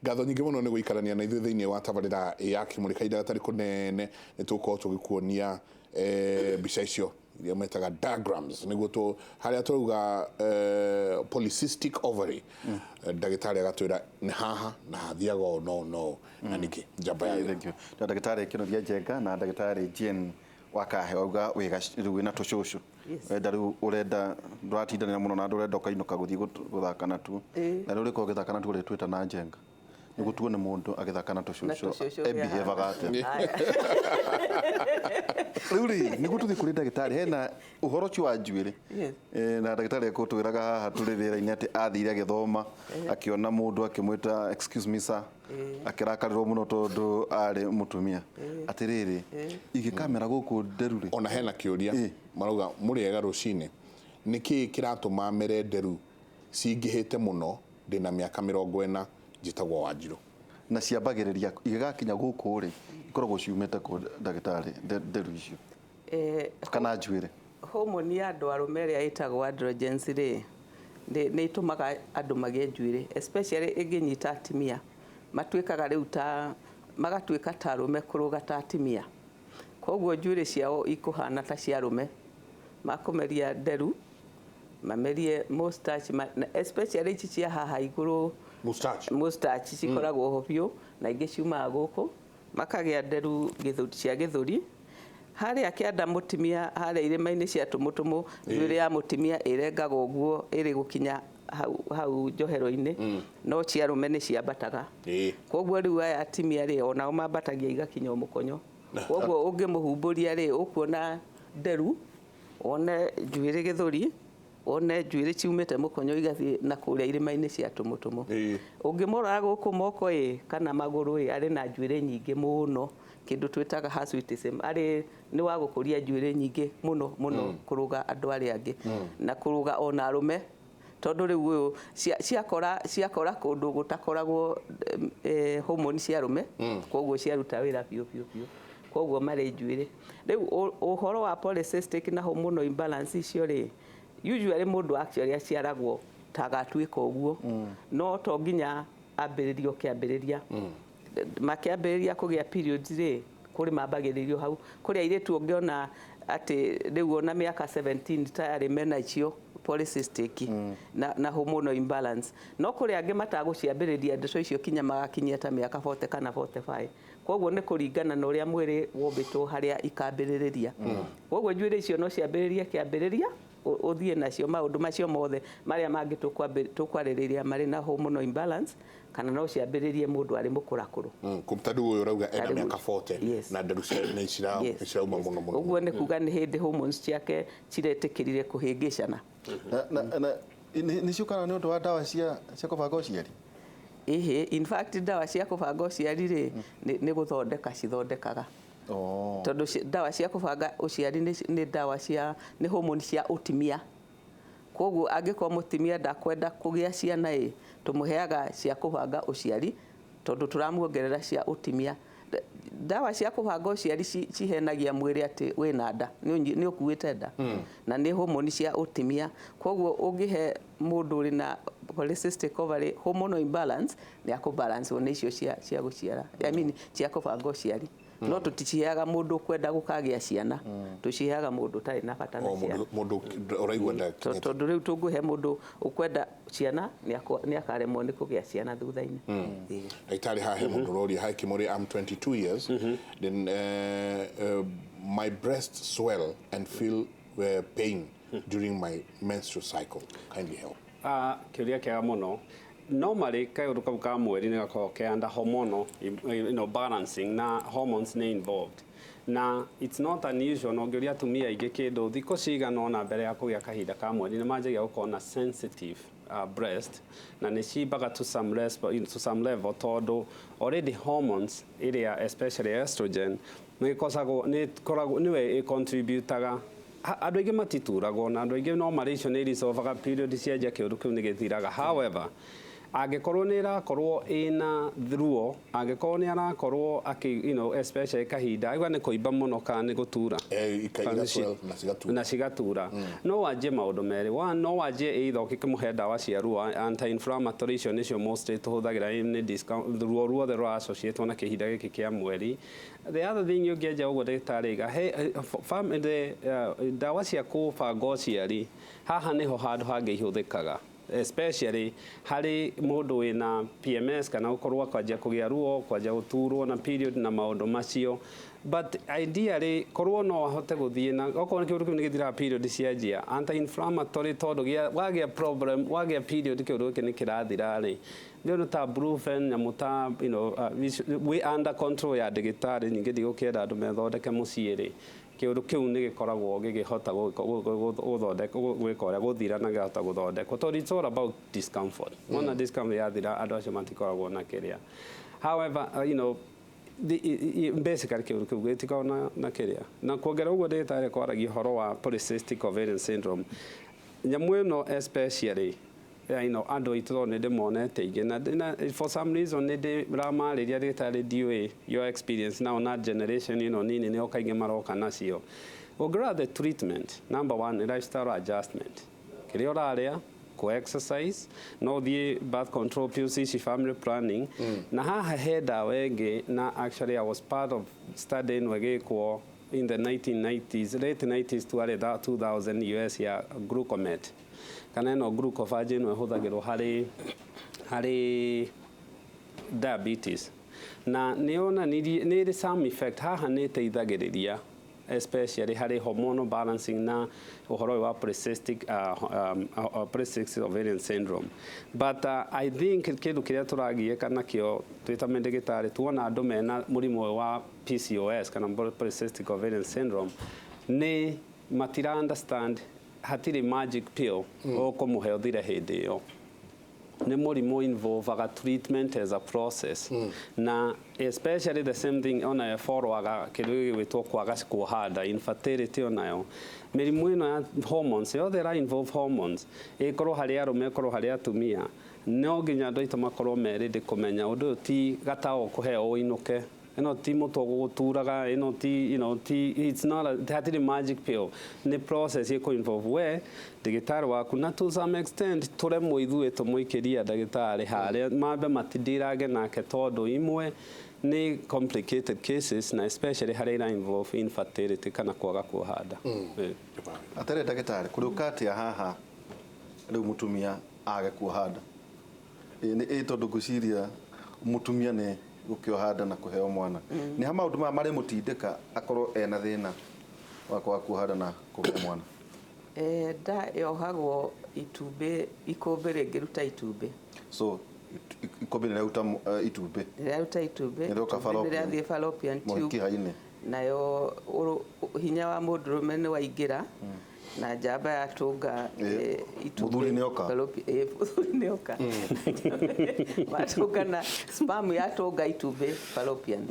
Ngatho nyingĩ mũno nĩ gũikarania na ithuĩ thĩinĩ wa tabarĩra ya Kĩmũrĩ. Kahinda gatarĩ kũnene nĩ tũgũkorwo tũgĩkuonia mbica icio iria metaga diagrams, nĩguo tũ harĩa tũrauga polycystic ovary. Ndagĩtarĩ agatwĩra nĩ haha na hathiaga ũũ no no na nĩkĩ njamba ya wĩra. Thank you. Na ndagĩtarĩ Kĩnuthia Njenga na ndagĩtarĩ Jane Wakahe wauga wĩga rĩu wĩna tũcũcũ. Wenda rĩu ũrenda ndũratindanĩra mũno na andũ, ũrenda ũkainũka gũthiĩ gũthaka natuo. Na rĩu ũrĩkorwo ũgĩthaka natuo ũrĩtwĩta na Njenga. Nĩguo tuone mũndũ agĩthaka na tũcũcũ tũcũcũ. Ebihevaga atĩa. Haya. Rĩu rĩ, nĩguo tũthiĩ kũrĩ ndagĩtarĩ, hena ũhoro ũcio wa njuĩrĩ. Na ndagĩtarĩ ekũtwĩraga haha tũrĩ rĩera-inĩ atĩ athire agĩthoma, akĩona mũndũ akĩmwĩta, "Excuse me, sir," akĩrakarĩrwo mũno tondũ arĩ mũtumia. Atĩrĩrĩ, ingĩkamera gũkũ nderu rĩ? Ona hena kĩũria marauga, mũrĩega rũcinĩ, nĩ kĩĩ kĩratũma mere nderu cingĩhĩte mũno? Ndĩna mĩaka 40, njĩtagwo Wanjirũ. Na ciambagĩrĩria igĩgakinya gũkũ rĩ, ikoragwo ciumĩte kũ, ndagĩtarĩ, nderu icio kana njuĩrĩ? Hormone ya andũ arũme ĩrĩa ĩtagwo androgens rĩ, nĩ ĩtũmaga andũ magĩe njuĩrĩ, especially ĩngĩnyita atumia, matuĩkaga rĩu ta magatuĩka ta arũme kũrũga ta atumia. Koguo njuĩrĩ ciao ikũhana ta cia arũme, makũmeria nderu, mamerie mustache, especially ici cia haha igũrũ. Mustache. Mustache cikoragwo ho biũ, na ingĩ ciumaga gũkũ, makagĩa nderu cia gĩthũri harĩa kĩanda. Mũtimia harĩa irĩma-inĩ cia tũmũtũmũ, njuĩrĩ ya mũtimia ĩrengagwo ũguo ĩrĩ gũkinya hau, hau njohero-inĩ, no cia arũme nĩ ciambataga. Koguo rĩu aya atimia rĩ, onao mambatagia igakinya o mũkonyo. Koguo ũngĩmũhumbũria rĩ, ũkuona nderu, wone njuĩrĩ gĩthũri, wone njuĩrĩ ciumĩte mũkonyo igathiĩ na kũrĩa irĩma-inĩ cia tũmũtũmũ. Ũngĩmũrora gũkũ moko ĩ kana magũrũ ĩ, arĩ na njuĩrĩ nyingĩ mũno, kĩndũ twĩtaga hirsutism. Arĩ nĩ wa gũkũria njuĩrĩ nyingĩ mũno mũno kũrũga andũ arĩa angĩ na kũrũga ona arũme, tondũ rĩu ũyũ ciakora ciakora kũndũ gũtakoragwo hormone cia arũme. Koguo ciaruta wĩra biũ biũ biũ, koguo marĩ njuĩrĩ. Rĩu ũhoro wa polycystic na hormonal imbalance icio rĩ, usually mũndũ actually aciaragwo ta agatuĩka ũguo, no to nginya ambĩrĩrio kĩambĩrĩria. Makĩambĩrĩria kũgĩa periods rĩ, kũrĩ mambagĩrĩrio hau. Kũrĩ airĩtu ũngĩona atĩ rĩu ona mĩaka 17 tayarĩ mena icio polycystic na hormonal imbalance, no kũrĩ angĩ matagũciambĩrĩria ndeto icio kinya magakinyia ta mĩaka 40 kana 45. Koguo nĩ kũringana na ũrĩa mwĩrĩ wombĩtwo harĩa ikambĩrĩrĩria. Koguo njuĩrĩ icio no ciambĩrĩrie kĩambĩrĩria, ũthiĩ nacio maũndũ macio mothe marĩa mangĩ tũkwarĩrĩria marĩ na hormonal imbalance, kana no ciambĩrĩrie mũndũ arĩ mũkũrakũrũ. Ta rĩu ũyũ ũrauga ena Ta rĩu- mĩaka 40 na nderu nĩ Yes, nĩ cirauma mũno mũno. Ũguo nĩ kuga nĩ hĩndĩ hormones ciake ciretĩkĩrire kũhĩngĩcana. Na nĩ ciũkaga nĩ ũndũ wa ndawa cia kũbanga ũciari? Ĩhĩ, in fact ndawa cia kũbanga ũciari rĩ, nĩ gũthondeka cithondekaga. Tondũ ndawa cia kũbanga ũciari nĩ ndawa cia nĩ hormone cia ũtimia. Koguo angĩkorwo mũtimia ndakwenda kũgĩa ciana ĩ, tũmũheaga cia kũbanga ũciari tondũ tũramuongerera cia ũtimia. Ndawa cia kũbanga ũciari cihenagia mwĩrĩ atĩ wĩna nda, nĩ ũkuĩte nda, na nĩ hormone cia ũtimia. Koguo ũngĩhe mũndũ ũrĩ na polycystic ovary hormonal imbalance, nĩ akũ balance nĩ icio cia gũciara, I mean cia kũbanga ũciari. No tũticiheaga mũndũ ũkwenda gũkagĩa ciana, tũciheaga mũndũ ũtarĩ na bata na O ciana. Mũndũ ũraigua ndakinyĩte. Tondũ rĩu tũngĩhe mũndũ ũkwenda ciana, nĩ akaremwo nĩ kũgĩa ciana thutha-inĩ. Ĩĩ. Ndagĩtarĩ, haha he mũndũ ũroria, "Hi Kimori, I'm 22 years, then my breasts swell and feel pain during my menstrual cycle. Kindly help." Ah, kĩũria kĩega mũno. Normally kaũndũ kau ka mweri nĩ gakoragwo ke under hormonal balancing, na hormones nĩ involved, na it's not unusual na ũngĩũria atumia aingĩ kĩndũ thikũ cigana ũna mbere ya kũgĩa kahinda ka mweri nĩ manjagia gũkorwo na sensitive breast, na nĩ cimbaga to some level, tondũ already hormones ĩrĩa especially estrogen nĩ ĩkosagwo, nĩ ĩkoragwo nĩwe ĩcontributaga. Andũ aingĩ matituragwo, na andũ aingĩ no marĩ icio nĩ irisolvaga period cianjia, kĩũndũ kĩu nĩ gĩthiraga. However, Angĩkorwo nĩ ĩrakorwo ĩna ruo, angĩkorwo nĩ arakorwo akĩ, especially kahinda aigua nĩ kũimba mũno kana nĩ gũtura. Kana Na cigatura. Na cigatura. No wanjie maũndũ merĩ. One, no wanjie either ũkĩmũhe ndawa cia ruo, anti-inflammatory, icio nĩcio mostly tũhũthagĩra nĩ discount ruo ruothe rwa associate na kĩhinda gĩkĩ kĩa mweri. The other thing ũngĩanjia ũguo ndagĩtarĩ aiga he ndawa cia kũbanga ũciari, haha nĩho handũ hangĩ ihũthĩkaga, especially harĩ mũndũ wĩna PMS kana gũkorwo kwanjia kũgĩa ruo, kwanjia gũturwo na period na maũndũ macio. But ideally korwo no ahote gũthiĩ na okorwo nĩ kĩũndũ kĩu nĩ gĩthiraga period cianjia anti-inflammatory, tondũ wagĩa problem, wagĩa period, kĩũndũ gĩkĩ nĩ kĩrathira rĩ, nĩ ũndũ ta Brufen, nyamũ ta wĩ under control ya ndagĩtarĩ. Ningĩ ndigũkĩenda andũ methondeke mũciĩ rĩ, kĩũndũ kĩu nĩ gĩkoragwo gĩkĩhota gũthondeka, gwĩka ũrĩa gũthira na gĩkahota gũthondekwo, tondũ it's all about discomfort. Wona discomfort yathira, andũ acio matikoragwo na kĩrĩa. However, basically kĩũndũ kĩu gĩtikoragwo na kĩrĩa. Na kuongerera ũguo, ndagĩtarĩ kwaragia ũhoro wa polycystic ovarian syndrome, nyamũ ĩno especially andũ aitũ, tondũ nĩ ndĩmonete aingĩ na for some reason nĩ ndĩramarĩria. Ndagĩtarĩ, ndiũĩ your experience now na generation ĩno nini, nĩo kaingĩ maroka nacio. Ũngĩrora the treatment, number one nĩ lifestyle adjustment, kĩrĩa ũrarĩa, ku exercise, no ũthiĩ birth control pills ici, family planning. Na haha he ndawa ĩngĩ, na actually I was part of study ĩno ĩgĩkwo in the 1990s, late 90s to early 2000, US, ya glucomet kana ĩno glucophage. Ĩno ĩhũthagĩrwo harĩ diabetes na nĩ yonanirie nĩ ĩrĩ some effect haha, nĩ ĩteithagĩrĩria especially harĩ hormonal balancing na ũhoro ũyũ wa polycystic ovarian syndrome. But I think kĩndũ kĩrĩa tũragiĩka nakĩo twĩ ta mandagĩtarĩ tuona andũ mena mũrimũ ũyũ wa PCOS kana polycystic ovarian syndrome nĩ matira understand hatirĩ magic pill ũkũmũhe ũthire hĩndĩ ĩyo. Nĩ mũrimũ involvaga treatment as a process, na especially the same thing ona ĩboroaga kĩndũ gĩgwĩtwo kwaga kuoha nda, infertility. Onayo mĩrimũ ĩno ya hormones yothe ĩra involve hormones, ĩkorwo harĩ arũme, ĩkorwo harĩ atumia, no nginya andũ aitũ makorwo me ready kũmenya ũndũ ũyũ ti gatawa ũkũheo ũinũke, ĩno ti mũtwe gũgũturaga, ĩno ti ti it's not a, hatirĩ magic pill, nĩ process ĩkũ involve we, ndagĩtarĩ waku, na to some extent tũremwo ithuĩ tũmũikĩria ndagĩtarĩ harĩa mambe matindirange nake, tondũ imwe nĩ complicated cases, na especially harĩa ira involve infertility kana kwaga kuoha nda. Atarĩ ndagĩtarĩ kũrĩ atĩa haha rĩu mũtumia age kuoha nda? Ĩ nĩ tondũ ngwĩciria mũtumia nĩ gũkĩoha nda na kũheo mwana, nĩ ha maũndũ maya marĩmũtindĩka akorwo ena thĩna wa kwaga kuoha nda na kũgĩa mwana? Nda yohagwo itumbĩ, ikũmbĩ rĩngĩruta itumbĩ. So ikũmbĩ nĩ rĩaruta itumbĩ. Rĩraruta itumbĩ. Nĩ rĩoka Itumbĩ fallopian. nĩrĩathiĩ fallopian tube. Mũkiha-inĩ. Nayo hinya wa mũndũrũme nĩ waingĩra na njamba yatũnga itumbĩ. Mũthuri nĩoka. Mũthuri nĩoka, matũnga na sperm yatũnga itumbĩ fallopian.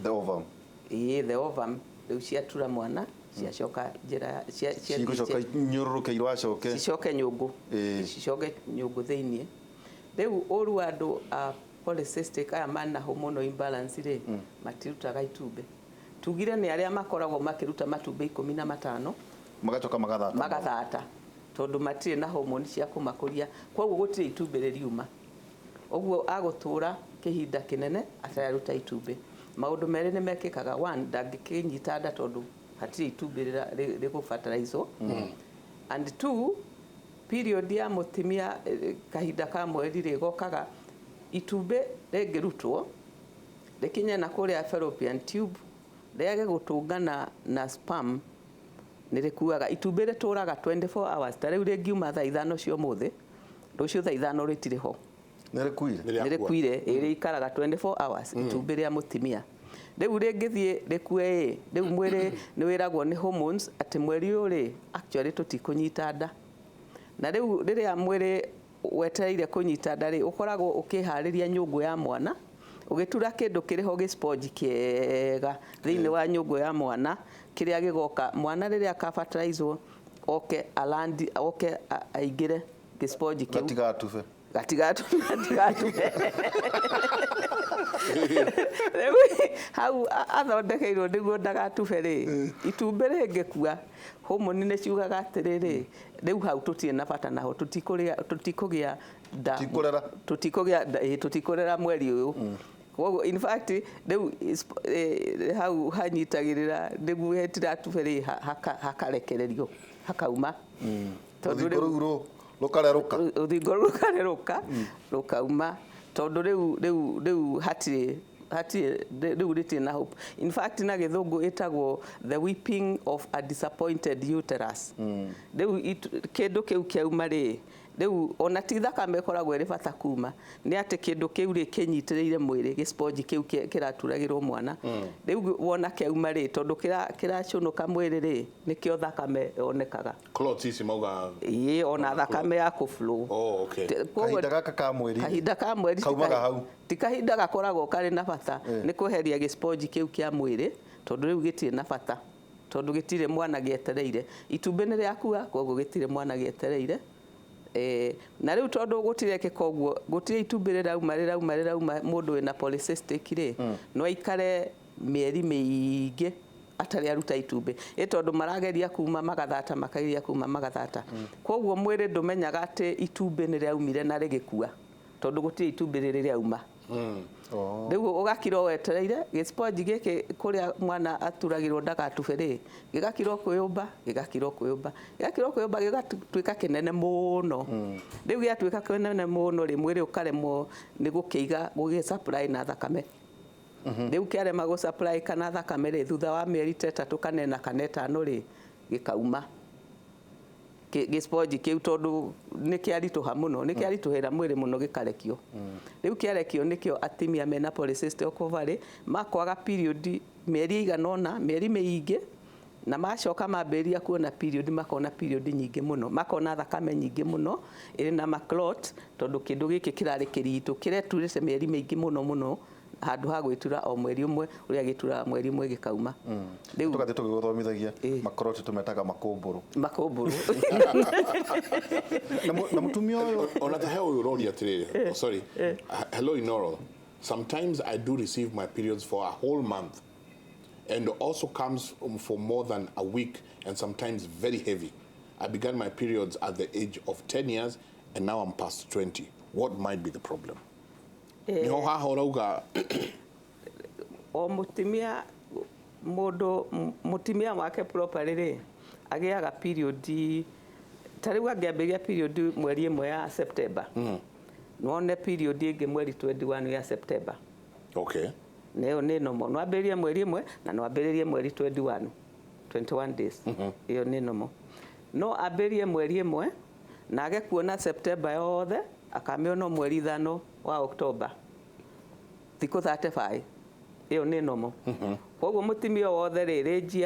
The ovum. Ĩĩ, the ovum. Rĩu ciatura mwana, ciacoka njĩra cigũcoka nyũrũrũke irwacoke. Cicoke nyũngũ. Cicoke nyũngũ thĩiniĩ. Rĩu ũru wa andũ a polycystic aya mana hormonal imbalance rĩ, matirutaga itumbĩ. Tugire nĩ arĩa makoragwo makĩruta matumbĩ 15. Magacoka magathata. Magathata tondũ matirĩ na hormone cia kũmakũria, koguo gũtirĩ itumbĩ rĩriuma. Ũguo agũtũra kĩhinda kĩnene atararuta itumbĩ. Maũndũ merĩ nĩ mekĩkaga. One, ndangĩkĩnyita nda tondũ hatirĩ itumbĩ rĩgũbataraizwo, and two, period ya mũtumia, kahinda ka mweri rĩ, gokaga itumbĩ rĩngĩrutwo rĩkinye na kũrĩa fallopian tube rĩage gũtũngana na sperm, nĩ rĩkuaga. Itumbĩ rĩtũraga 24 hours. Ta rĩu rĩngiuma thaa 5 cia ũmũthĩ, rũciũ thaa 5 rĩtirĩ ho. Nĩ rĩkuire. Nĩ Nĩ rĩkuire. Ĩ rĩikaraga 24 hours itumbĩ rĩa mũtumia. Rĩu rĩngĩthiĩ rĩkue, ĩ rĩu mwĩrĩ nĩ wĩragwo nĩ hormones atĩ mweri ũyũ rĩ, actually tũtikũnyita nda. Na rĩu rĩrĩa mwĩrĩ wetereire kũnyita nda rĩ, ũkoragwo ũkĩharĩria nyũngũ ya mwana, ũgĩtura kĩndũ kĩrĩho gĩ sponge kĩega thĩinĩ wa nyũngũ ya mwana, kĩrĩa gĩgoka mwana rĩrĩa akabataraizwo oke alandi, oke aingĩre gĩ sponge kĩu. Gatigatube. Gatigatube gatigatube. Rĩu hau athondekeirwo nĩguo ndagatube rĩ, itumbĩ rĩngĩkua, homoni nĩ ciugaga atĩrĩrĩ, rĩu hau tũtirĩ na bata naho, tũtikũrĩa, tũtikũgĩa nda, Tũtikũrera. Tũtikũgĩa nda, ĩĩ, tũtikũrera mweri ũyũ. Koguo in fact rĩu hau hanyitagĩrĩra nĩguo hetiratube rĩ, hakarekererio hakauma. Tondũ Rũthingo rũu rũkarerũka. Rũthingo rũu rũkarerũka rũkauma, tondũ rĩu hatirĩ rĩu rĩtirĩ na hope. In fact na Gĩthũngũ ĩtagwo the weeping of a disappointed uterus. Rĩu kĩndũ kĩu kĩauma rĩ, rĩu ona ti thakame ĩkoragwo ĩrĩ bata kuma, nĩ atĩ kĩndũ kĩu rĩ kĩnyitĩrĩire mwĩrĩ, gĩsponji kĩu kĩraturagĩrwo mwana. Rĩu wona kĩauma rĩ, tondũ kĩracũnũka mwĩrĩ rĩ, nĩkĩo thakame yonekaga. Clots ici mauga? Ĩĩ, ona thakame ya kũflow. Oh, okay. Koguo Kahinda gaka ka mweri. Kahinda ka mweri ti Kaumaga hau. Ti kahinda gakoragwo karĩ na bata, nĩ kweheria gĩsponji kĩu kĩa mwĩrĩ, tondũ rĩu gĩtirĩ na bata, tondũ gĩtirĩ mwana gĩetereire. Itumbĩ nĩ rĩakua, koguo gĩtirĩ mwana gĩetereire. Na rĩu tondũ gũtirekĩka ũguo, gũtirĩ itumbĩ rĩrauma rĩrauma rĩrauma, mũndũ wĩna polycystic rĩ, no aikare mĩeri mĩingĩ atarĩ aruta itumbĩ, ĩ tondũ marageria kuma magathata, makageria kuma magathata. Koguo mwĩrĩ ndũmenyaga atĩ itumbĩ nĩ rĩaumire na rĩgĩkua, tondũ gũtirĩ itumbĩ rĩrĩ rĩauma. Rĩu ũgakira wetereire gĩsponji gĩkĩ kũrĩa mwana aturagĩrwo ndagatube rĩ, gĩgakirwo kwĩyũmba, gĩgakirwo kwĩyũmba, gĩgakirwo kwĩyũmba, gĩgatuĩka kĩnene mũno. Rĩu gĩatuĩka kĩnene mũno rĩ, mwĩrĩ ũkaremwo nĩ gũkĩiga, gũgĩ supply na thakame. Rĩu kĩarema gũ supply kana thakame rĩ, thutha wa mĩeri ta 3 kana 4 kana 5 rĩ, gĩkauma gĩsponji kĩu, tondũ nĩ kĩaritũha mũno, nĩ kĩaritũhĩra mwĩrĩ mũno, gĩkarekio. Rĩu kĩarekio, nĩkĩo atumia mena polycystic ovary makwaga period mĩeri ĩigana ũna, mĩeri mĩingĩ, na macoka mambĩrĩria kuona period, makona period nyingĩ mũno, makona thakame nyingĩ mũno ĩrĩ na maclot, tondũ kĩndũ gĩkĩ kĩrarĩ kĩritũ, kĩreturĩte mĩeri mĩingĩ mũno mũno, handũ ha gwĩtura o mweri ũmwe ũrĩa gĩturaga mweri ũmwe gĩkauma. Rĩu Tũgathiĩ tũgĩgũthomithagia, makoroti tũmetaga makũmbũrũ. Makũmbũrũ. Na mũtumia ũyũ Ona ta he ũyũ ũroria atĩrĩrĩ, oh, sorry. Hello Inoro, sometimes I do receive my periods for a whole month and also comes for more than a week and sometimes very heavy. I began my periods at the age of 10 years and now I'm past 20. What might be the problem? Niho haha ũrauga. O mũtumia, mũndũ mũtumia wake properly rĩ, agĩaga period ta rĩu angĩambĩrĩria period mweri 1 ya September, nĩwone period ĩngĩ mweri 21 ya September. Na ĩyo nĩ normal. No ambĩrĩrie mweri 1 na no ambĩrĩrie mweri 21, 21 days, ĩyo nĩ normal. No ambĩrĩrie mweri 1 na age kuona September yothe, akamĩona mweri 5 wa October, thikũ 35, ĩyo nĩ normal. Koguo mũtumia wothe rĩ, range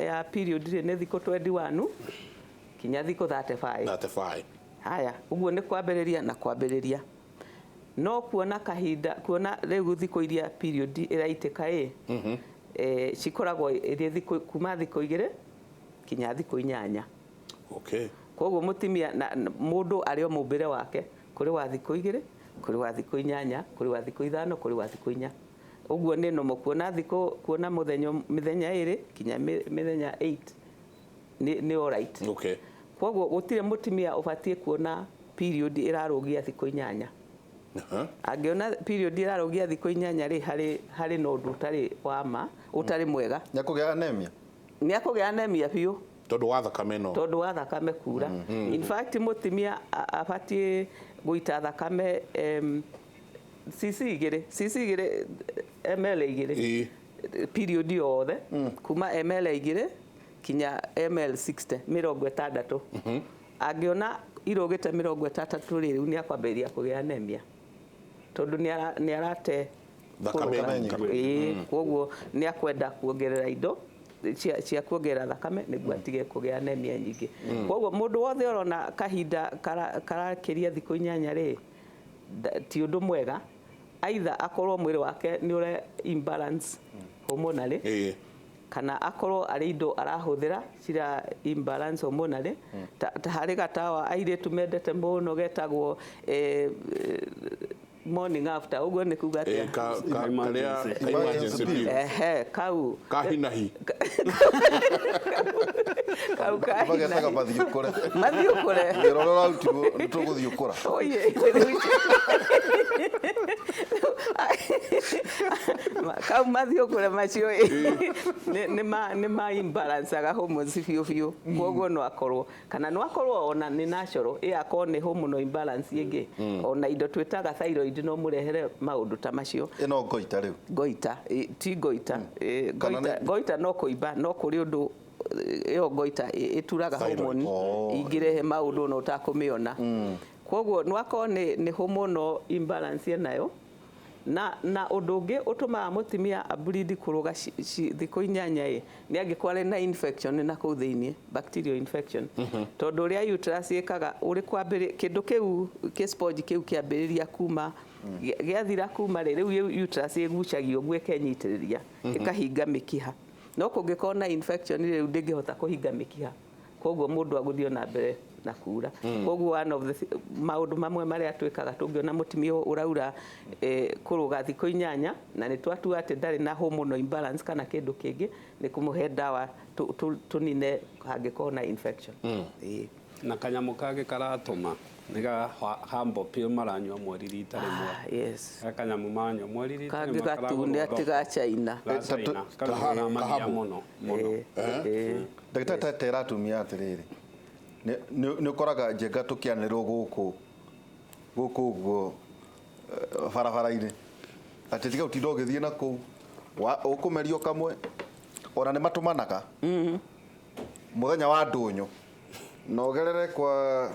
ya period rĩ, nĩ thikũ 21 kinya thikũ 35. 35. Haya, ũguo nĩ kwambĩrĩria na kwambĩrĩria, no kuona kahinda, kuona rĩu thikũ iria period ĩraitĩka ĩ, cikoragwo ĩrĩ thikũ kuma thikũ 2 kinya thikũ 8. Koguo mũtumia na mũndũ arĩ o mũmbĩre wake, kũrĩ wa thikũ 2, kũrĩ wa thikũ 8, kũrĩ wa thikũ 5, kũrĩ wa thikũ 4. Ũguo nĩ nomo kuona thikũ, kuona mũthenya, mĩthenya 2 kinya mĩthenya 8 nĩ alright. Koguo gũtirĩ mũtumia ũbatiĩ kuona period ĩrarũgia thikũ 8. Angĩona period ĩrarũgia thikũ 8 rĩ, harĩ na ũndũ ũtarĩ wa ma, ũtarĩ mwega. Nĩakũgĩa anemia. Nĩ akũgĩa anemia biũ. Tondũ wa thakame ĩno. Tondũ wa thakame kura. In fact mũtumia abatiĩ gũita thakame, cc 2, cc 2, ml 2. Period yothe, kuma ml 2 kinya ml 60, 60. Angĩona irũgĩte 60 rĩ, rĩu nĩ akwambĩrĩria kũgĩa anemia, tondũ nĩ arate thakame Thakame nyingĩ. Ĩĩ, koguo nĩ akwenda kuongerera indo cia kuongerera thakame nĩguo atige kũgĩa anemia nyingĩ. Koguo mũndũ wothe ũrona kahinda karakĩria thikũ 8 rĩ, ti ũndũ mwega. Either akorwo mwĩrĩ wake nĩ ũre imbalance hormonally, Kana akorwo arĩ indo arahũthĩra cira imbalance hormonally, ta harĩ gatawa airĩtu mendete mũno getagwo morning after, ũguo nĩ kuga atĩa? Karĩa emergency pill. Ehe, kau ka hinahi. Kau ka Magetaga hinahi. Mathiĩ ũkore. Mathiĩ ũkore. Wĩra ũrĩa ũrarutirwo nĩ tũgũthiĩ ũkora. Oye, kau mathiĩ ũkũre macio ĩ, nĩ ma imbalancaga hormones biũ biũ. Koguo no akorwo, kana no akorwo ona nĩ natural, ĩ akorwo nĩ hormonal imbalance ĩngĩ, ona indo twĩtaga thyroid no mũrehere maũndũ ta macio. Ĩno goita rĩu. Goita ti goita. Kana Goita, goita no kũimba, no kũrĩ ũndũ ĩyo goita ĩturaga Thyroid. hormone ingĩrehe maũndũ ona ũtakũmĩona. Koguo no akorwo nĩ hormonal imbalance enayo. Na ũndũ ũngĩ ũtũmaga mũtumia ableed kũrũga thikũ 8 ĩ nĩ angĩkorwo arĩ na infection na kũu thĩiniĩ, bacterial infection, tondũ ũrĩa uterus ĩkaga ũrĩ kwambĩrĩ kĩndũ kĩu kĩ sponge kĩu kĩambĩrĩria kuma gĩathira kuma rĩ, rĩu uterus ĩgucagio ũguo ĩkenyitĩrĩria ĩkahinga mĩkiha. No kũngĩkorwo na infection rĩu ndĩngĩhota kũhinga mĩkiha, koguo mũndũ agũthiĩ na mbere na kura. Koguo one of the maũndũ mamwe marĩa twĩkaga tũngĩona mũtumia ũraura kũrũga thikũ 8 na nĩ twatua atĩ ndarĩ na hormonal imbalance kana kĩndũ kĩngĩ, nĩ kũmũhe ndawa tũnine hangĩkorwo na infection. Ĩĩ. Na kanyamũ kangĩ karatũma nĩ ga herbal pill maranyua mweri rita rĩmwe. Ah, yes. Ga kanyamũ maranyua mweri rita kangĩ rĩmwe. gatune atĩ ga China. Ga China. Kau karamagia Kahabu. mũno mũno. Ndagĩtarĩ, ta tera atumia atĩrĩrĩ, nĩ ũkoraga njenga tũkĩanĩrĩrwo gũkũ ũguo barabara-inĩ atĩ tiga ũtinda ũgĩthiĩ na kũu ũkũmerio kamwe, ona nĩ matũmanaga mũthenya wa ndũnyũ na ũgerere kwa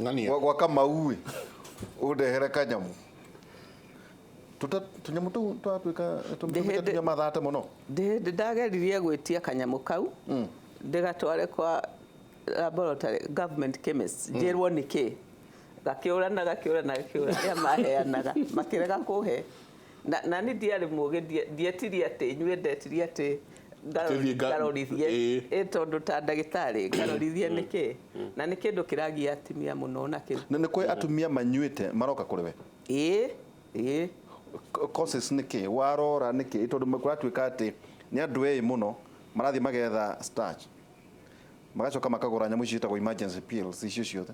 Ng'ania. gwa Kamau ĩ ũndehere kanyamũ. Tũnyamũ tũu twatuĩka tũmĩte mathate mũno. Ndĩ ndageririe gwĩtia kanyamũ kau ndĩgatware kwa laboratory, government chemist, njĩrwo nĩ kĩ. Gakĩũra na gakĩũra na gakĩũra. Arĩa maheanaga makĩrega kũhe, na nĩ ndiarĩ mũgĩ, ndietirie atĩ inyuĩ, ndetirie atĩ Atĩ thiĩ ngarorithie. Ĩ tondũ ta ndagĩtarĩ ngarorithie nĩ kĩ, na nĩ kĩndũ kĩragia atumia mũno na kĩu. Na nĩ kwĩ atumia manyuĩte maroka kũrĩ we? Ĩĩ. Causes nĩ kĩ warora nĩ kĩ? Tondũ kũratuĩka atĩ nĩ andũ ĩĩ mũno marathiĩ magetha starch, magacoka makagũra nyamũ icio ciĩtagwo emergency pills icio ciothe,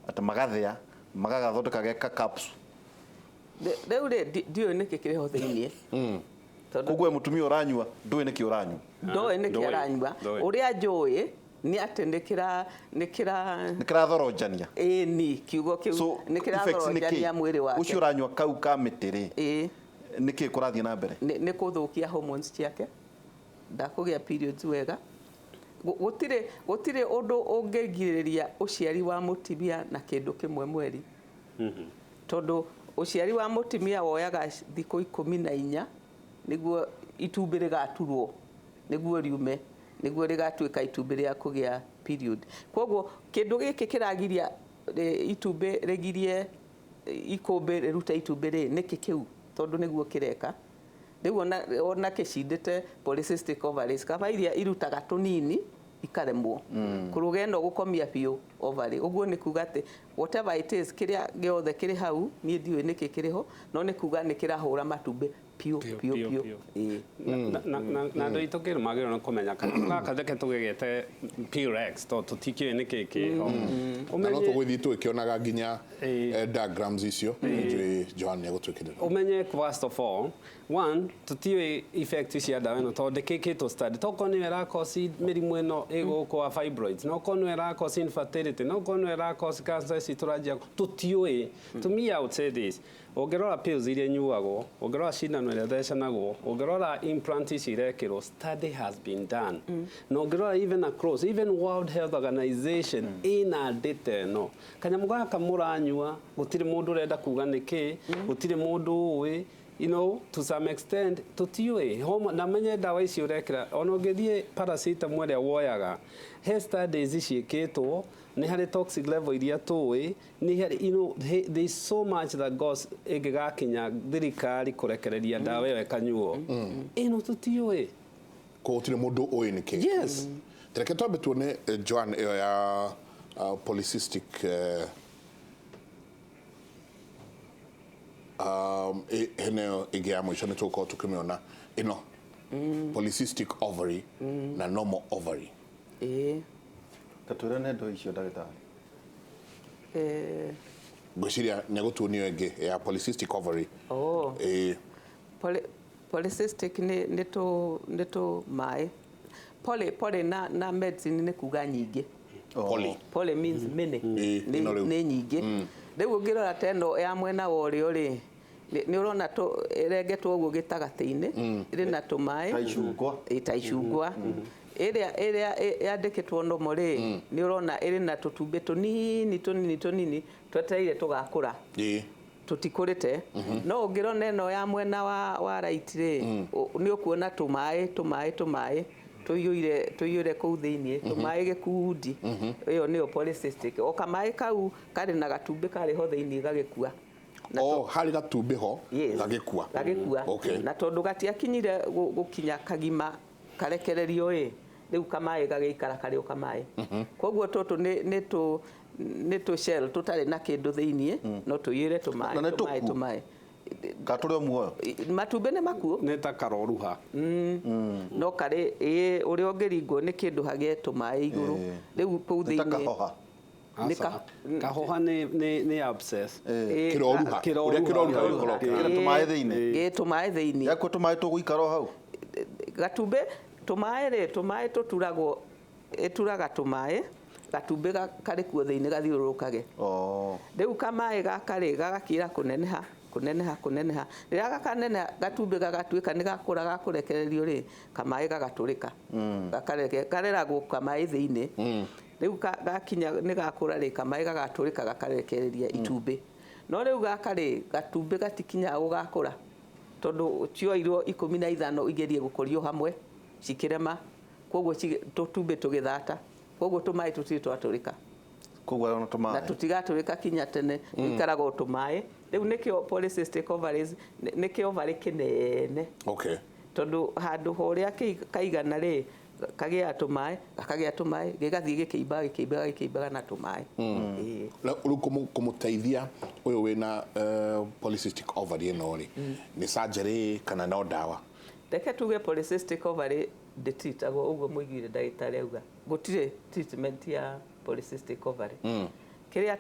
atĩ magathĩa magagathondeka geka capsule. Rĩu rĩ, ndiũĩ nĩkĩ kĩrĩ ho thĩiniĩ, tondũ Koguo we mũtumia ũranyua ndũĩ nĩkĩ ũranyua? Ndoĩ nĩkĩ Ndũĩ. aranyua. Ndũĩ. Ũrĩa njũĩ nĩ atĩ nĩ kĩra Nĩ kĩrathoronjania. Ĩni, kiugo kĩu. So nĩ effects nĩ kĩrathoronjania kĩ? mwĩrĩ wake. Ũcio ũranyua kau ka mĩtĩ rĩ, nĩkĩ kũrathiĩ na mbere? Nĩ kũthũkia hormones ciake, ndakũgĩa periods wega. Gũtirĩ ũndũ ũngĩgirĩrĩria ũciari wa mũtumia na kĩndũ kĩmwe mweri, tondũ ũciari wa mũtumia woyaga thikũ 14 nĩguo itumbĩ rĩgaturwo, nĩguo riume, nĩguo rĩgatuĩka itumbĩ rĩa kũgĩa period. Koguo kĩndũ gĩkĩ kĩragiria itumbĩ rĩgirie ikũmbĩ rĩrute itumbĩ rĩ, nĩkĩ kĩu? Tondũ nĩguo kĩreka rĩu ona kĩcindĩte polycystic ovaries, kaba iria irutaga tũnini ikaremwo kũrũga ĩno gũkomia biũ ovary. Ũguo nĩ kuga atĩ whatever it is, kĩrĩa gĩothe kĩrĩ hau, niĩ ndiũĩ nĩkĩ kĩrĩ ho, no nĩ kuga nĩ kĩrahũra matumbĩ piũ Piũ, piũ piũ, piũ. piũ. Ĩĩ. Na andũ aitũ kĩrĩ magĩrĩirwo nĩ kũmenya kana gaka reke tũgĩgete P-Rex tondũ tũtikĩũĩ nĩkĩ kĩho. Na no Ũmenye tũgũthiĩ tũgĩkĩonaga nginya Ĩĩ. Diagrams icio njũĩ Joan nĩ egũtwĩkĩrĩra. Ũmenye first of all, one, tũtiũĩ effect cia ndawa ĩno tondũ ndĩkĩkĩtwo study. Tokorwo nĩyo ĩra-cause mĩrimũ ĩno ĩgũkũ wa fibroids, no korwo nĩyo ĩra-cause infertility, no korwo nĩyo ĩra-cause cancer ici tũranjia, tũtiũĩ. To me, I would say this: ũngĩrora pills iria inyuagwo, ũngĩrora cindano ĩrĩa ĩthecanagwo, ũngĩrora implant ici irekĩrwo, study has been done. Na ũngĩrora even across, even World Health Organization ĩna data ĩno. Kanyamũ gaka mũranyua, gũtirĩ mũndũ ũrenda kuga nĩkĩ, gũtirĩ mũndũ ũĩ, to some extent tũtiũĩ. Na menye ndawa ici ũrekĩra, ona ũngĩthiĩ paracetamol ĩrĩa woyaga, he studies ciĩkĩtwo, nĩ harĩ toxic level iria tũĩ, nĩ harĩ there is so much that goes ĩngĩgakinya thirikari kũrekereria ndawa ĩyo ĩkanyuo. Ĩno tũtiũĩ. Ko gũtirĩ mũndũ ũĩ nĩkĩ. Yes. Reke twambe tuone Joan ĩyo ya polycystic hena ĩyo ĩngĩ ya mũico nĩ tũgũkorwo tũkĩmĩona ĩno polycystic ovary na normal ovary. Ĩĩ. Ta twĩre nendo icio ndagĩtarĩ. Ngwĩciria nĩ egũtuonia ĩngĩ ya polycystic ovary. Oh. Ĩĩ. Polycystic nĩ tũ maĩ. Poly na medicine nĩ kuga nyingĩ. Poly. Poly means many. Ĩĩ, Nĩ ĩno rĩu. nĩ nyingĩ. Rĩu ũngĩrora ta ĩno ya mwena wa ũrĩo rĩ, nĩ ũrona ĩrengetwo ũguo gĩtagatĩ-inĩ, ĩrĩ na tũmaĩ. Ta icungwa. Ĩ, ta icungwa. Ĩrĩa yandĩkĩtwo nomo rĩ, nĩ ũrona ĩrĩ na tũtumbĩ tũnini tũnini tũnini twetereire tũgakũra. Ĩĩ. Tũtikũrĩte. No ũngĩrona ĩno ya mwena wa right rĩ, nĩ ũkuona tũmaĩ tũmaĩ tũmaĩ tũiyũire kũu thĩiniĩ, tũmaĩ gĩkundi. Ĩyo nĩyo polycystic. O kamaĩ kau karĩ na gatumbĩ karĩ ho thĩiniĩ gagĩkua. O harĩ gatumbĩ ho Yes. gagĩkua. Gagĩkua. Okay. Na tondũ gatiakinyire gũkinya kagima karekererio ĩ, rĩu kamaĩ gagĩikara karĩ o kamaĩ. Koguo tũtũ nĩ tũ shell tũtarĩ na kĩndũ thĩiniĩ, no tũiyũire tũmaĩ, Na nĩ tũmaĩ, tũkuũ? tũmaĩ. Ka tũrĩ o muoyo? Matumbĩ nĩ makuũ. Nĩ ta karoruha. No karĩ, ĩĩ, ũrĩa ũngĩringwo nĩ kĩndũ hagĩe tũmaĩ igũrũ. Rĩu kũu Nĩ ta thĩiniĩ. kahoha. Nĩ ka- Kahoha nĩ abscess. Ĩĩ, Kĩroruha. Kĩroruha. Ũrĩa kĩroruha gĩkoragwo Kĩrĩa kĩhana. tũmaĩ thĩiniĩ. Ĩĩ, tũmaĩ thĩiniĩ. Yakua tũmaĩ tũgũikara o hau? Gatumbĩ, tũmaĩ rĩ, tũmaĩ tũturagwo, ĩturaga tũmaĩ, gatumbĩ karĩ kuo thĩiniĩ gathiũrũrũkage. Rĩu kamaĩ gaka rĩ, gagakira kũneneha, kũneneha, kũneneha. Rĩrĩa gakaneneha, gatumbĩ gagatuĩka nĩ gakũra gakũrekererio rĩ, kamaĩ gagatũrĩka. Gakareke, kareragwo kamaĩ thĩiniĩ. Rĩu gakinya nĩ gakũra rĩ, kamaĩ gagatũrĩka gakarekereria itumbĩ. No rĩu gaka rĩ, gatumbĩ gatikinyaga gũgakũra. Tondũ cioirwo 15 igerie gũkũrio hamwe, cikĩrema, koguo tũtumbĩ tũgĩthata. Koguo tũmaĩ tũtirĩ twatũrĩka. Koguo ona tũmaĩ. Na tũtigatũrĩka kinya tene, tũikaraga o tũmaĩ. Rĩu nĩkĩo polycystic ovaries, nĩkĩo ovary kĩnene. Okay. Tondũ handũ ho ũrĩa kaigana rĩ, kagĩaga tũmaĩ, gakagĩa tũmaĩ, gĩgathiĩ gĩkĩimbaga, gĩkĩimbaga, gĩkĩimbaga na tũmaĩ. Ĩĩ. Na rĩu kũmũteithia ũyũ wĩna polycystic ovary ĩno rĩ, nĩ surgery kana no ndawa? Reke tuge polycystic ovary ndĩtreatagwo ũguo mũiguire ndagĩtarĩ auga. Gũtirĩ treatment ya polycystic ovary. Kĩrĩa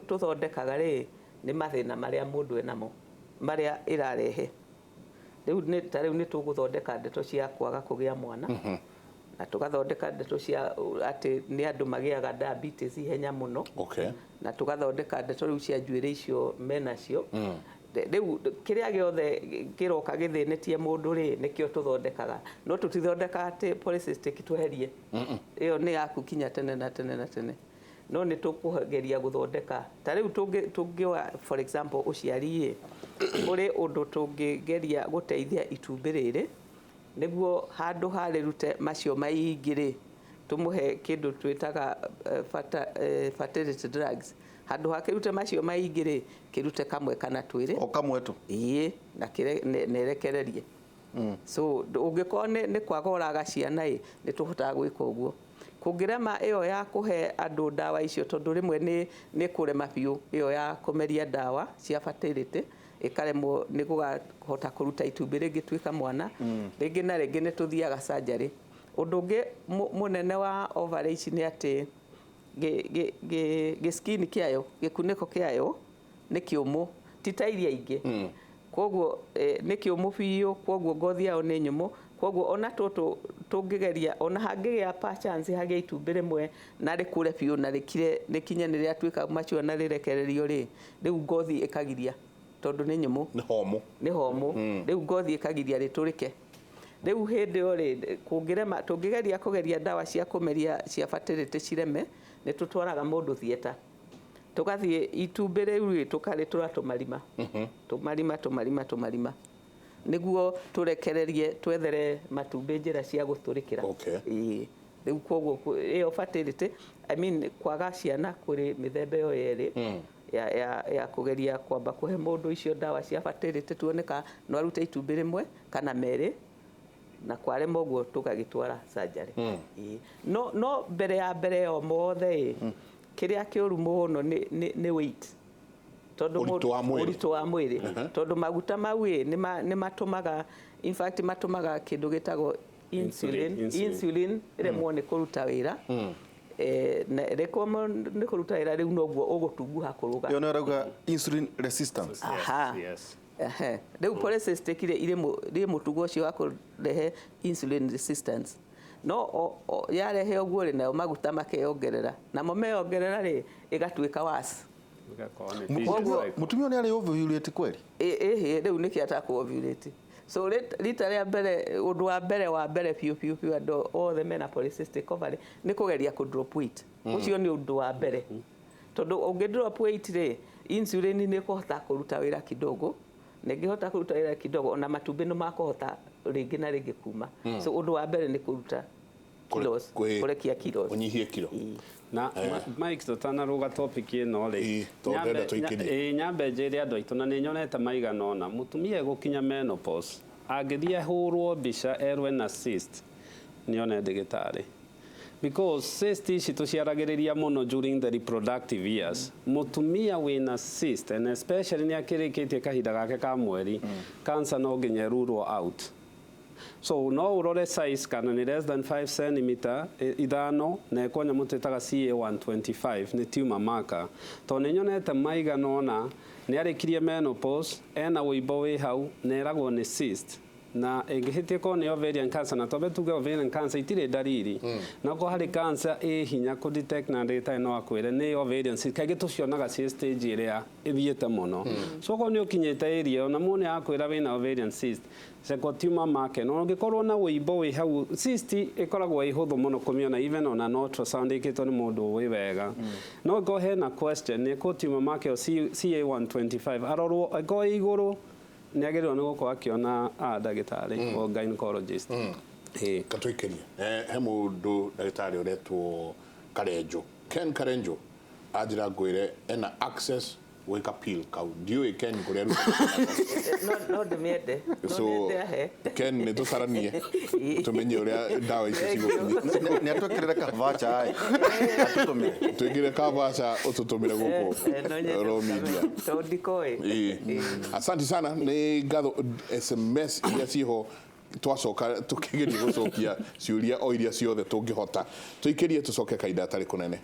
tũthondekaga rĩ, nĩ mathĩna marĩa mũndũ enamo, marĩa ĩrarehe. Rĩu ta rĩu nĩ tũgũthondeka ndeto cia kwaga kũgĩa mwana. Na tũgathondeka ndeto cia atĩ nĩ andũ magĩaga diabetes ihenya mũno. Okay. Na tũgathondeka ndeto rĩu cia njuĩrĩ icio menacio. Rĩu kĩrĩa gĩothe kĩroka gĩthĩnĩtie mũndũ rĩ, nĩkĩo tũthondekaga. No tũtithondekaga atĩ polycystic tweherie. Ĩyo nĩ yaku kinya tene na tene na tene. No nĩ tũkũgeria gũthondeka. Ta rĩu tũngĩoya for example ũciari ĩ, kũrĩ ũndũ tũngĩgeria gũteithia itumbĩ rĩrĩ, nĩguo handũ ha rĩrute macio maingĩ rĩ, tũmũhe kĩndũ twĩtaga fertility drugs. Handũ ha kĩrute macio maingĩ rĩ, kĩrute kamwe kana twĩrĩ. O kamwe tu? Ĩĩ, na nerekererie. So, ũngĩkorwo nĩ kwaga ũraga ciana ĩ, nĩ tũhotaga gwĩka ũguo. Kũngĩrema ĩyo ya kũhe andũ ndawa icio, tondũ rĩmwe nĩ kũrema biũ ĩyo ya kũmeria ndawa cia fertility, ĩkaremwo nĩ gũkahota kũruta itumbĩ rĩngĩtuĩka mwana. Rĩngĩ na rĩngĩ nĩ tũthiaga surgery. Ũndũ ũngĩ mũnene wa ovary ici nĩ atĩ gĩ skin kĩayo, gĩkunĩko kĩayo nĩ kĩũmũ, ti ta iria ingĩ. Koguo nĩ kĩũmũ biũ, koguo ngothi yao nĩ nyũmũ. Koguo ona tũtũ tũngĩgeria, ona hangĩgĩa per chance hagĩe itumbĩ rĩmwe na rĩkũre biũ na rĩkire, rĩkinye nĩ rĩatuĩka mature na rĩrekererio rĩ, rĩu ngothi ĩkagiria tondũ nĩ nyũmũ. Nĩ homũ. Nĩ homũ. Rĩu ngothi ĩkagiria rĩtũrĩke. Rĩu hĩndĩ ĩyo rĩ, kũngĩrema, tũngĩgeria kũgeria ndawa cia kũmeria cia fertility cireme, nĩ tũtwaraga mũndũ theatre. Tũgathiĩ itumbĩ rĩu rĩ, tũkarĩtũra tũmarima. Tũmarima, tũmarima, tũmarima. Nĩguo tũrekererie twethere matumbĩ njĩra cia gũtũrĩkĩra. Okay. Ĩĩ. Rĩu koguo ĩyo fertility, I mean kwaga ciana kũrĩ mĩthemba ĩyo yerĩ. Ya kũgeria kwamba kũhe mũndũ icio ndawa cia fertility tuone ka no arute itumbĩ rĩmwe kana merĩ. Na kwarema ũguo tũgagĩtwara surgery. Ĩĩ. No mbere ya mbere yo mothe ĩ, kĩrĩa kĩũru mũno nĩ weight. Tondũ Ũritũ wa mwĩrĩ. Ũritũ wa mwĩrĩ. Tondũ maguta mau ĩ, nĩ matũmaga, in fact matũmaga kĩndũ gĩtagwo insulin, Insulin. Ĩremwo nĩ kũruta wĩra. Na ĩremwo nĩ kũruta wĩra rĩu noguo ũgũtunguha kũrũga. Ĩyo nĩyo ĩrauga insulin resistance. Aha. Yes. Ehe. Rĩu polycystic rĩ irĩ mũtugo ũcio wa kũrehe insulin resistance. No yarehe ũguo rĩ, nayo maguta makeyongerera. Namo meyongerera rĩ, ĩgatuĩka worse. Ĩgakorwo nĩ vicious cycle. Mũtumia ũyũ nĩ arĩ ovulate kweli? Ĩhĩ, rĩu nĩkĩo atakũ-ovulate. So rita rĩa mbere, ũndũ wa mbere biũ biũ biũ andũ othe mena polycystic ovary nĩ kũgeria kũ drop weight. Ũcio nĩ ũndũ wa mbere. Tondũ ũngĩ drop weight rĩ, insulin nĩ ĩkũhota kũruta wĩra kidogo. Na ĩngĩhota kũruta wĩra kidogo, ona matumbĩ nĩ makũhota rĩngĩ na rĩngĩ kuma. So ũndũ wa mbere nĩ kũruta kilos, kũrekia kilos. Ũnyihie kiro. Na Mike, tũtanaruga topic ĩno rĩ, Ĩĩ, tondũ ndĩrenda tũikĩrie. Nyambe njĩre andũ aitũ, na nĩ nyonete maigana ũna, mũtumia egũkinya menopause, angĩthiĩ ahũrwo mbica erwo ena cyst, nĩone ndagĩtarĩ. Because cyst ici tũciaragĩrĩria mũno during the reproductive years. Mũtumia wĩna cyst, and especially nĩ akĩrĩkĩtie kahinda gake ka mweri, cancer no nginya ĩrurwo out. So no urore size kana ni less than 5 cm ithano, na ĩkwo nyamũ twĩtaga CA125 nĩ tumor marker. Tondũ nĩ nyonete maigana ũna nĩ arĩkirie menopause, ena wũimbo wĩ hau, na eragwo nĩ cyst. Na ĩngĩhĩtia korwo nĩ ovarian cancer, na twambe tuge ovarian cancer itirĩ ndariri. Na okorwo harĩ cancer ĩ hinya kũ detect na ndagĩtarĩ no akwĩre nĩ ovarian cyst, kaingĩ tũcionaga ciĩ stage ĩrĩa ĩthiĩte mũno. So okorwo nĩ ũkinyĩte area ĩyo na mũndũ nĩ akwĩra wĩna ovarian cyst, ceko tumor marker, na ũngĩkorwo na wũimbo wĩ hau, cyst ĩkoragwo ĩ hũthũ mũno kũmĩona even ona no ultrasound ĩkĩtwo nĩ mũndũ ũĩ wega. No angĩkorwo hena question, nĩ ĩkwo tumor marker CA125 arorwo, angĩkorwo ĩ igũrũ nĩ agĩrĩirwo nĩ gũkorwo akĩona ndagĩtarĩ o gynecologist. Katũikĩrie. He mũndũ ndagĩtarĩ ũretwo Karenjo. Ken Karenjo anjĩra ngwĩre ena access gwĩka pill kau. Ndiũĩ Ken kũrĩa arutaga. No ndĩmĩende. No So, nyende ahe. Ken nĩ tũcaranie tũmenye ũrĩa ndawa ici cigũkinya. Nĩ atwĩkĩrĩre kavacha ĩ. Atũtũmĩre. Twĩkĩre kavacha ũtũtũmĩre gũkũ No nyende Raw Media. tondũ ndikoĩ. Ĩĩ. Asante sana, nĩ ngatho. SMS iria ciho twacoka tũkĩgeria gũcokia ciũria o iria ciothe tũngĩhota. Tũikĩrie tũcoke kahinda gatarĩ kũnene.